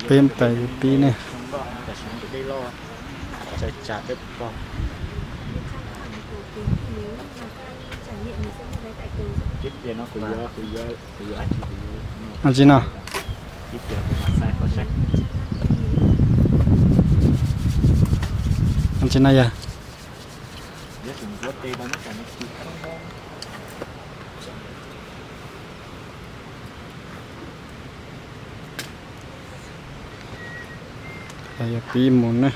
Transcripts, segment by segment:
Peb pais pib ne. Ua tsi no? Ua tsi no yog? Yog pib mus ne.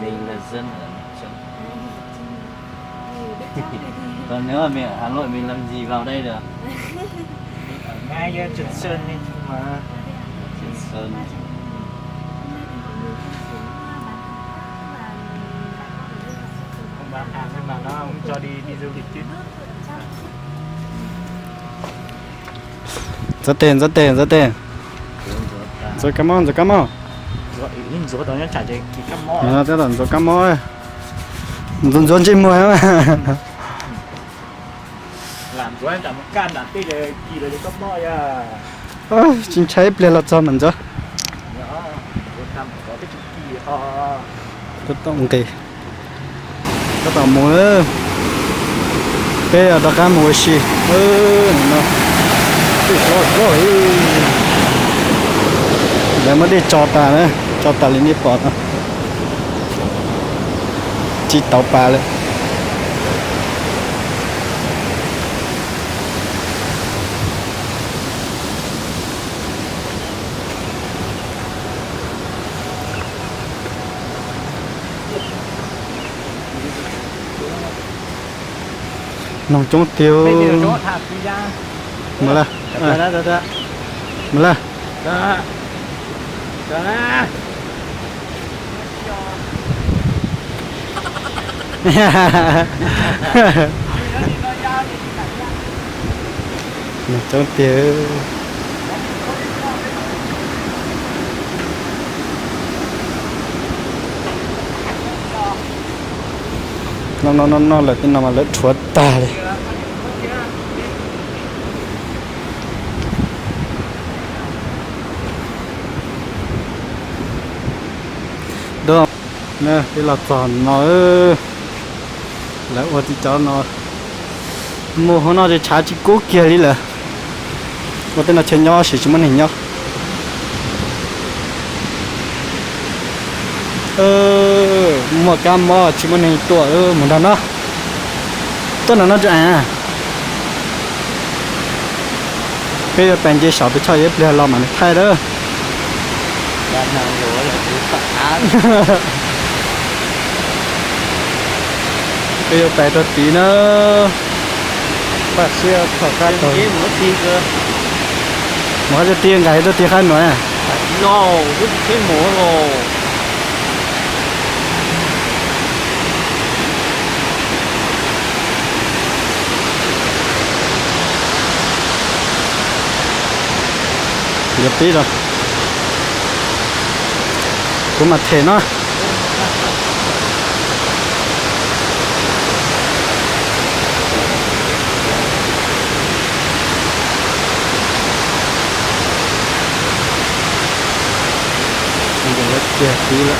Mình là dân ở Miền Trung. Còn nếu mà mình ở Hà Nội mình làm gì vào đây được? Ở ngay Trường Sơn đây mà. Trường Sơn. Không bán hàng nhưng mà nó không cho đi, đi du lịch chứ. Ntxuav tes, ntxuav tes, ntxuav tes. Ntxuav kab mob, ntxuav kab mob. Ntxuav kab mob. Ntxuav, ntxuav ntsej muag. Tsis ntshai, ib pliag los txog mas ntxuav. Tab tom nqis, tab tom mus. Peb rov qab mus ua si. Lawv muab dej tso tas na, tso tas li nej pom no. Tsis tau pas lawm. Noog coob tiag. Mus lawm. Mus lawm. Noog coob tiag. Noj noj noj noj lawm tej no mas lawv rhuav tag li. Peb los txog no, lawv ua tib cov no, mus hauv no ces tshav tsis kub kiag li lawm. Ua tej no chaw nyob tab sis tsis muaj neeg nyob. Muaj kab mob tsis muaj neeg tuaj, mus nrog no. Tuaj nram no tso. Peb yuav pais nce saum pes tsawg, ib pliag los mam li thaij lawm. Peb yuav pais rau tid na. Paj siab thaum qab tau. Mus qab tuaj tid nqaim tuaj tid qab nuav. Yuav pib rau, kuv mam them no. Kiag tid lawm.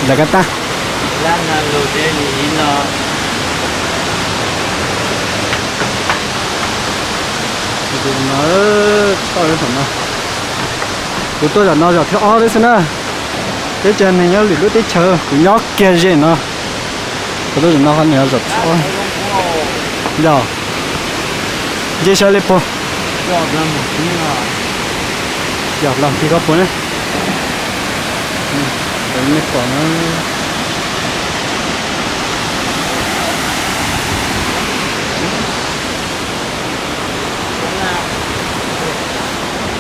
Lawv kab tag. Kuv tuaj zaum no zaum thib ob lawm xwb na. Teb chaws neeg nyob lwm lub teb chaws, kuv nyob kiag ze no. Kuv tuaj zaum no qhov no zaum thib ob. Yog nce sawv li puag. Yog los nti koj puag na. Nej pom na.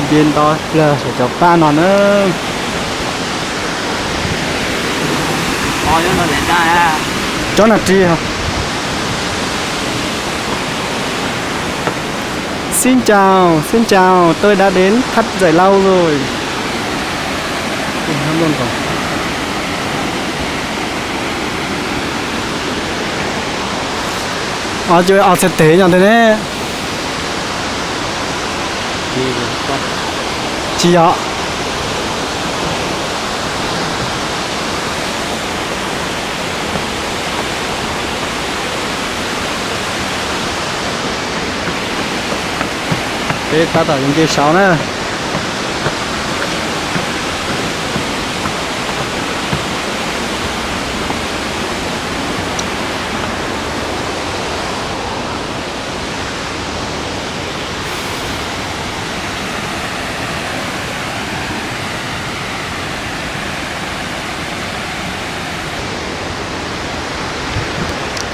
Nce nto plawg saum cov pab no na. Chó nag ri hos. Xin chào, xin chào, tôi đã đến Thất Dạy Lâu rồi. Os, txhais tes nyob ntawd ne. Tsis yog. Peb tab tom yuav nce saud na.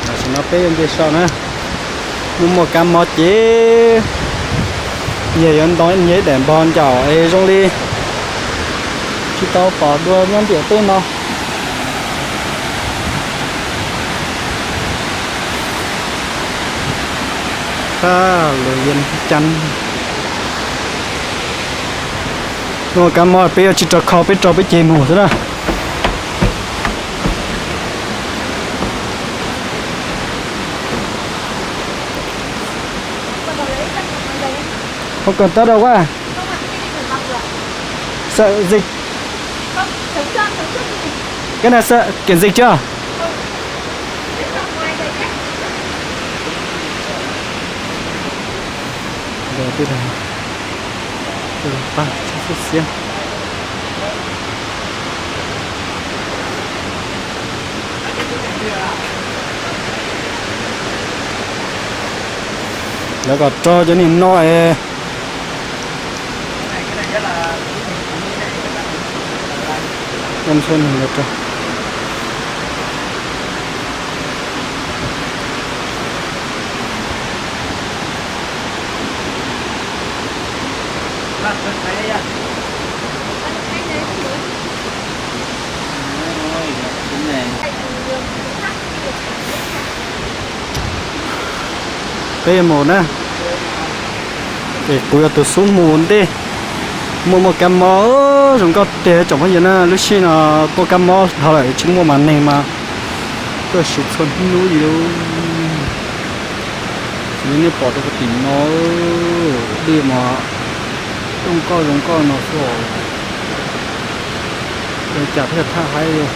Tam sim no peb yuav nce saud na. Muaj muaj kab mob ces yog yuav ntoo nyiaj ib daim npog ncaum es zoo li tsis tau pom dua nyob ntiam teb no. Thab Lus Yees Cas. Muaj kab mob peb yuav tsis rau kho, peb rau peb cev mus xwb na. Không cần tao đâu quá. Sợ dịch. Cái này sợ kiểm dịch chưa? Rồi, tôi thấy tôi là ta chút xíu. Lawv kom rau cov niag no es. Peb yuav mus na, es kuv yog tus xub mus ntej. Muaj muaj kab mob zoo nkauj tiag tsoom phooj ywg na, lub sij no tuaj kab mob dhau lawm tsis muaj mas neeg mas tuaj siv txhua hnub li. Li nej pom rau puag tim no, dej mas zoo nkauj zoo nkauj no xwb. Cas thiaj thaj haib li.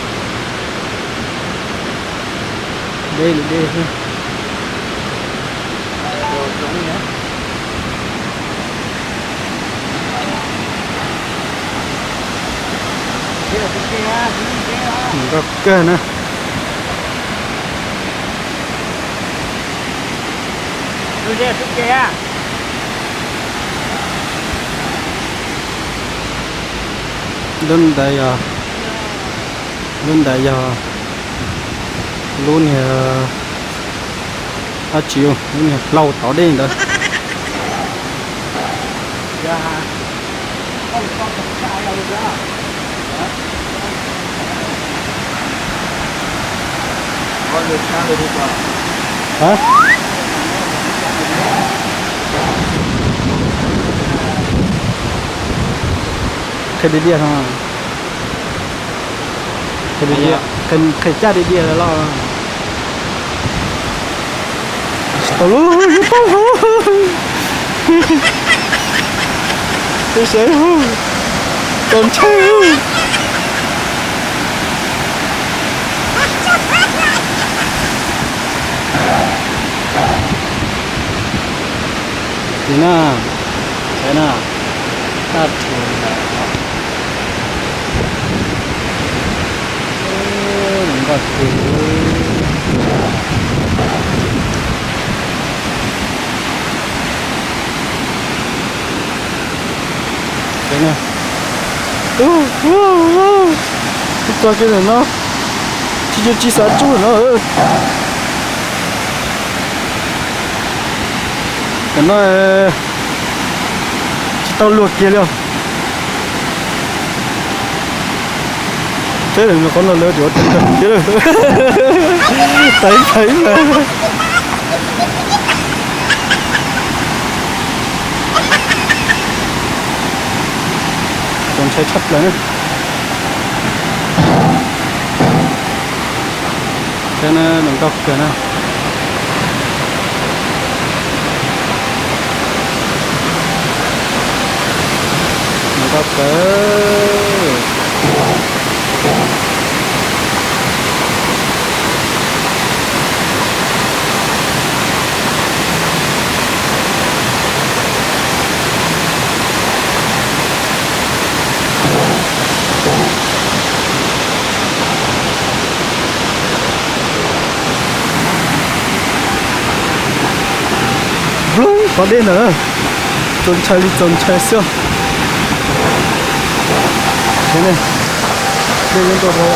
Deb li deb xwb. Nkauj kawg na. Lub ntawd yog, lub ntawd yog lub niag dab tsi, lub niag plaub tauv dej ntawd. Qhia diav diav no. Qhia caj diav diav lawm los. Tsis tau lub, tsis tau lub. Peb saib, txaus ntshai. Ces na, saib na, tag rhuav ntawm no. Zoo nkauj tiag. Saib na. Ub, ub, ub. Txog kiag ntawm no, tsis, tsis xav tsuj no. Ntawm no tsis tau luag kiag li os. Qhov no lawv yuav tau thiab. Taiv taiv mas. Txaus ntshai tshaj plaws na. Saib na, zoo nkauj kawg na. Zoo nkauj kawg. Nplooj qhov dej ntawd, txaus ntshai li txaus ntshai xwb. Dej yeej tuaj dhau.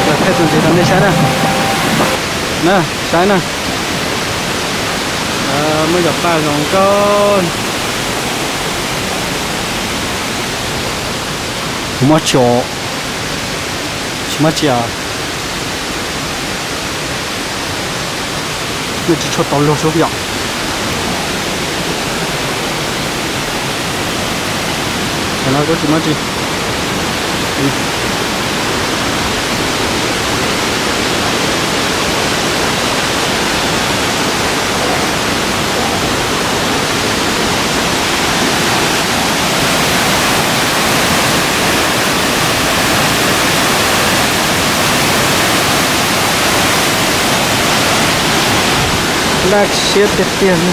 Los thaij tus ntxiv rau nej saib na. Na, saib na. Muaj yog paj zoo nkauj. Kuv muab tsis, tsis muab tsis. Nej tsis tshua tau luag sub yom. Cov no kuj tsis muab tsis. Laj siab tiag tiag li.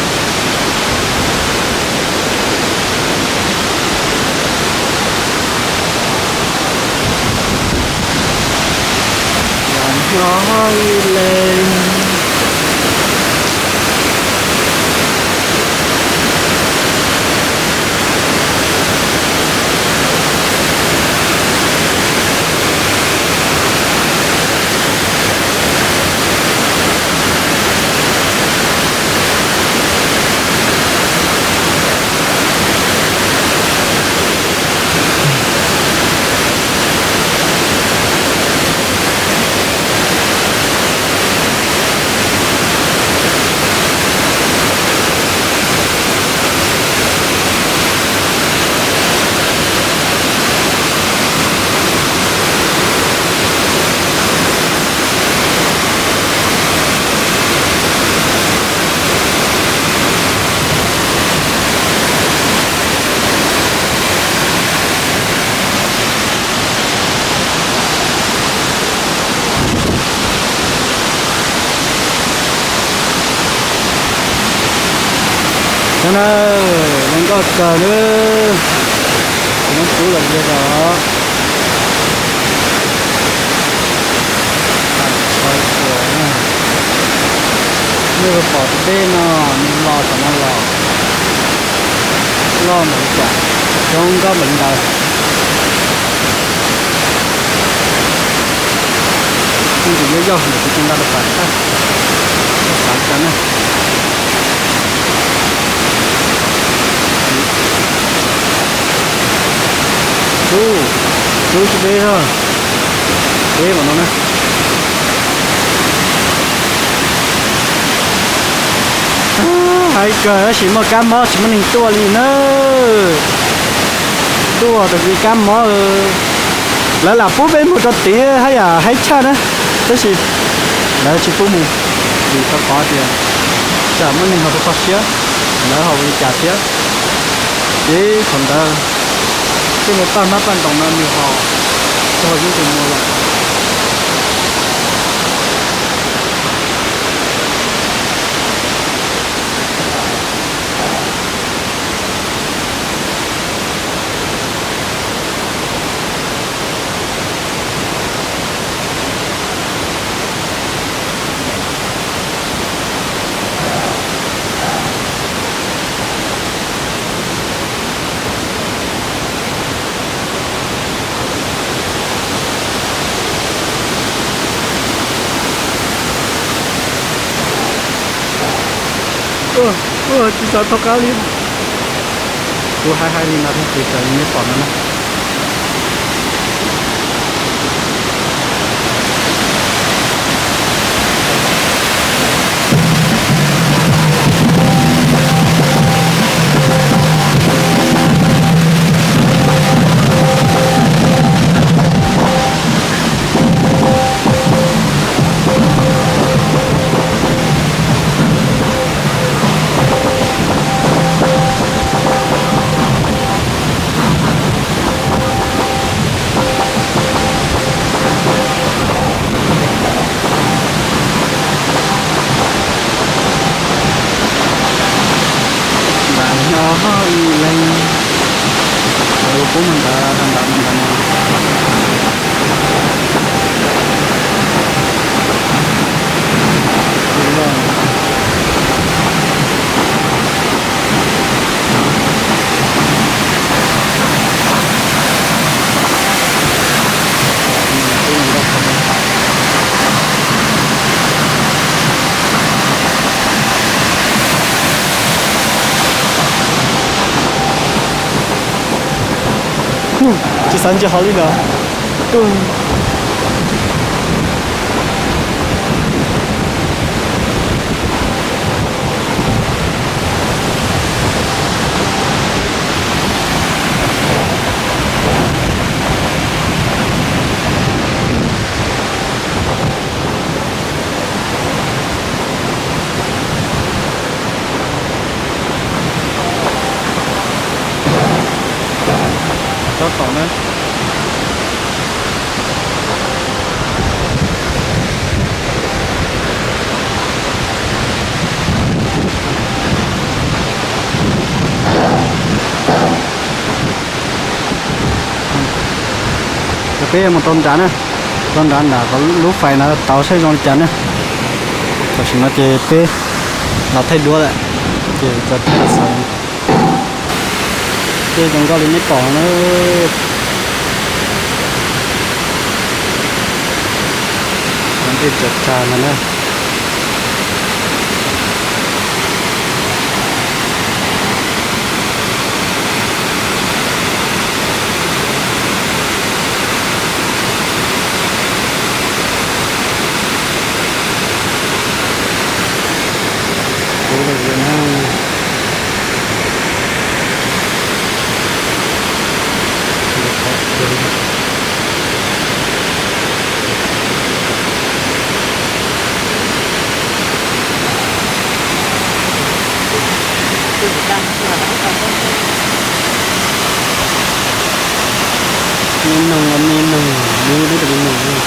Los nyob ib leeg. Saib na, zoo nkauj kawg li. Kuv muab rub los ze tau. Nej pom tus dej no, nws los tom no los loj npaum li cas, zoo nkauj npaum li ntawd. Kuj ntxim nyob yog ntawm kuv tsis nqa rau pam thaij, xav cas na. Rub, rub tsis deb os, deb npaum no na. Hais kawg tab sis muaj kab mob tsis muaj neeg tuaj li na. Tuaj rau kev kab mob, lawv lam pub peb mus rau tid haj yam haib tshaj na, tab sis lawv tsis pub mus vim rau qhov tias tsam muaj neeg ho rau txog siab, lawv ho ua li cas thiab. Ces thaum ntawd tej mus paj hmab paj ntoos no nws ho txog yeeb tus mus lawm. Ua, ua, tsis xav thov qab li. Kuv hais hais li no thiab ces raws li nej pom no na. Nram nyob ib leeg, lawv kuj mus nrad, nrad mus nrad no. Tsis xav ntsia hauv li lawm. Tsob qaum na. Ces peb yuav mus rau nrad na, rau nrad nram lub fais no tau saib zoo li cas na. Tam sim no ces peb los thaij duab lawm, ces tso tib xav. Ces zoo nkauj li nej pom no na. Ua ntej tsav tsag no na. Kub lawm na. Me noog los me noog, dub dub rau me noog.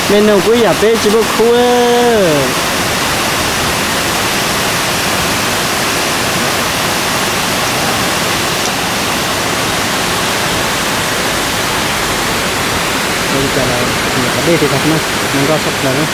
Me noog kuj ib yam peb tsis muaj khub. Ua li cas los mus qhov dej thiab tag xwb na, zoo nkauj tshaj plaws na.